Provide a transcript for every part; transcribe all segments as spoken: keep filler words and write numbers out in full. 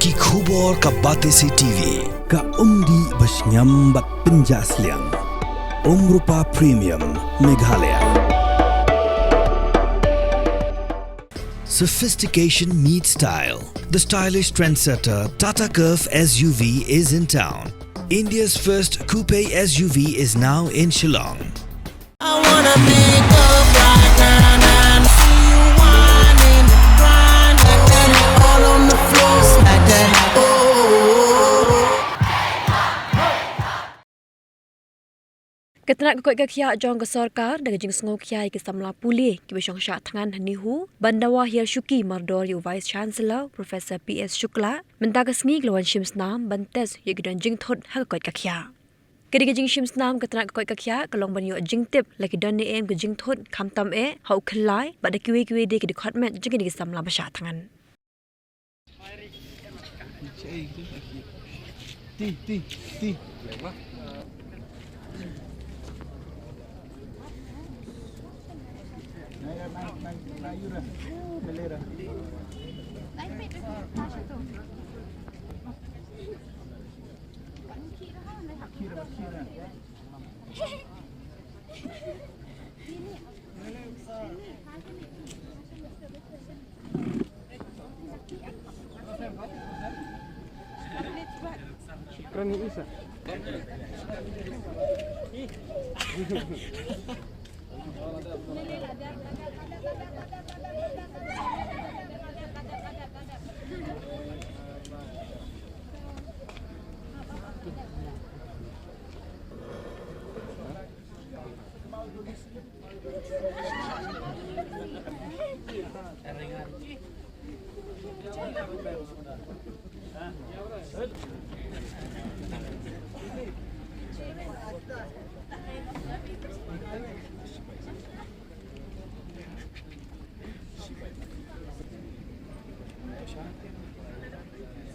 Ki khubor ka Batesi TV. Ka umdih ba shngiam bad pynjah sliang. Umrupa Premium Meghalaya. Sophistication meets style. The stylish trendsetter Tata Curvv S U V is in town. India's first coupe S U V is now in Shillong. I wanna pick up right now, now. See you whining, grinding, all on the floor, smack that. Oh, oh, oh, oh. Ka tnat ka koit ka khiah jong ka sorkar da ka jingsngewkhia ïa ki samla pule kiba shong shah thngan ha NEHU ban dawa hiar shuki mardor ïa u Vice Chancellor Professor P S Shukla. Mynta ka sngi ki la wan shim snam ban test ïa ki don jingthut ha ka koit ka khiah. Ka dei ka jingshim snam ka tnat ka koit ka khiah ka long ban ïoh jingtip la ki don ne em ka jingthut khamtam eh ha u khyllai bad da kiwei kiwei de ki dkhot met jong kine ki samla ba shah thngan. شكرا يا عيسى.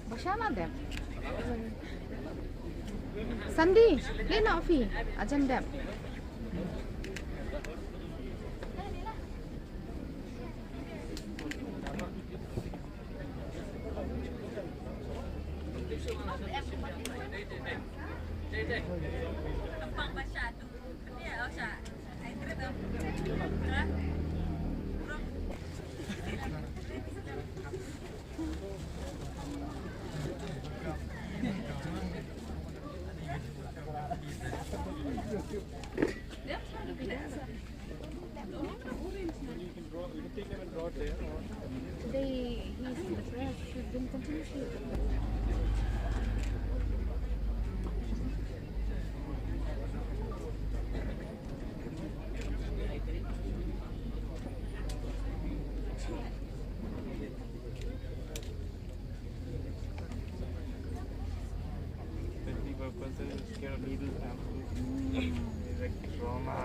Basha ma dep. Sandi, leh noh phi, ajan dep. They, he's in the press. She's been continuously. Fifty per person is scared of needles and it's like trauma.